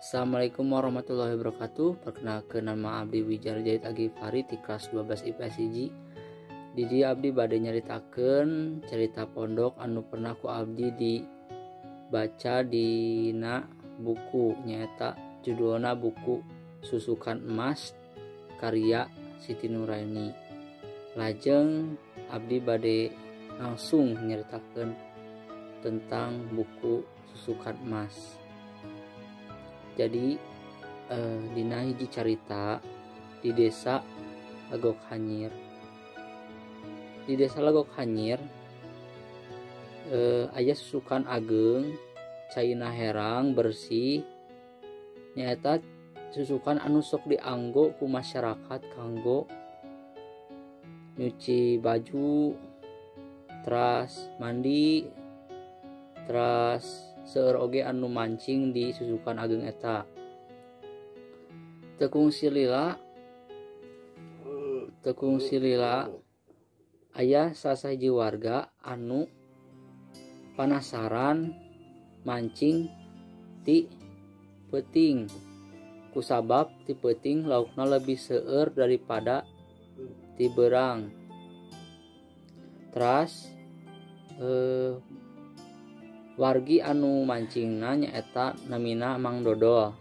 Assalamualaikum warahmatullahi wabarakatuh. Perkenalkan, nama abdi Wijar Jahit Agifari di kelas 12 IPS 1. Di dieu abdi bade nyaritakeun cerita pondok anu pernah ku abdi dibaca dina buku, nyaeta judulna buku Susukan Emas karya Siti Nuraini. Lajeng abdi bade langsung nyaritakeun tentang buku Susukan Emas. Jadi dina hiji carita di desa Legok Hanyir. Di desa Legok Hanyir aya susukan ageng, caina herang bersih, nyaeta susukan anu sok dianggo ku masyarakat kanggo nyuci baju, teras mandi, teras seueur oge anu mancing di susukan ageng eta. Teu kungsi lila aya salah warga anu panasaran mancing ti peuting, kusabab ti peuting laukna lebih seueur daripada ti beurang. Teras wargi anu mancingna nyaeta namina Mang Dodol.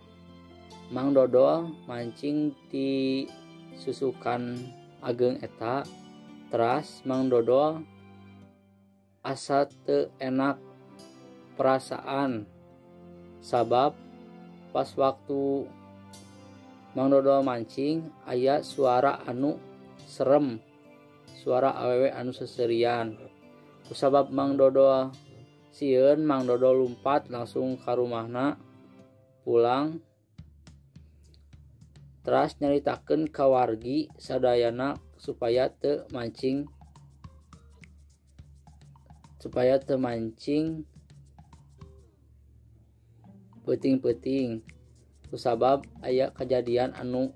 Mang Dodol mancing di susukan ageng eta. Teras Mang Dodol asa teu enak perasaan, sabab pas waktu Mang Dodol mancing aya suara anu serem, suara awewe anu seserian. Kusabab Mang Dodol sieun, Mang Dodol lumpat langsung ka rumahna, pulang, teras nyaritakeun ka wargi sadayana supaya teu mancing peuting-peuting kusabab aya kejadian anu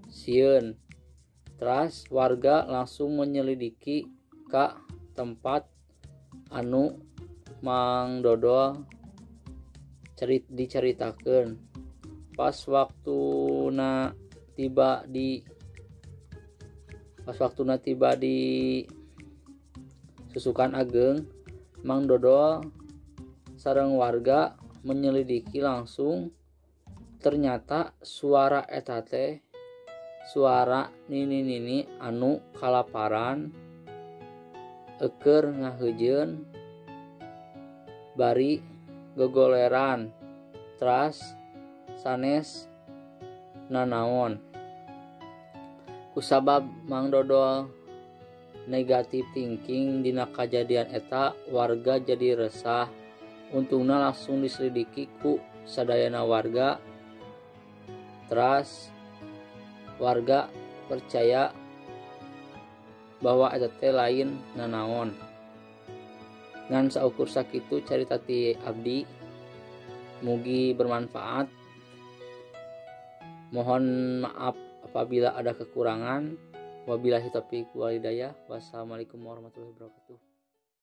sieun. Teras warga langsung menyelidiki ka tempat anu Mang Dodol diceritakeun. Pas waktuna tiba di Susukan Ageng, Mang Dodol sareng warga menyelidiki langsung, ternyata suara eta teh suara nini-nini anu kalaparan, eukeur ngaheujeun bari gogoleran, teras sanes nanaon. Kusabab Mang Dodol negatif thinking dina kajadian eta, warga jadi resah. Untungna langsung diselidiki ku sadayana warga, teras warga percaya bahwa eta teh lain nanaon. Ngan saukur sakitu carita ti abdi, mugi bermanfaat. Mohon maaf apabila ada kekurangan. Wabillahi taufiq walhidayah. Wassalamualaikum warahmatullahi wabarakatuh.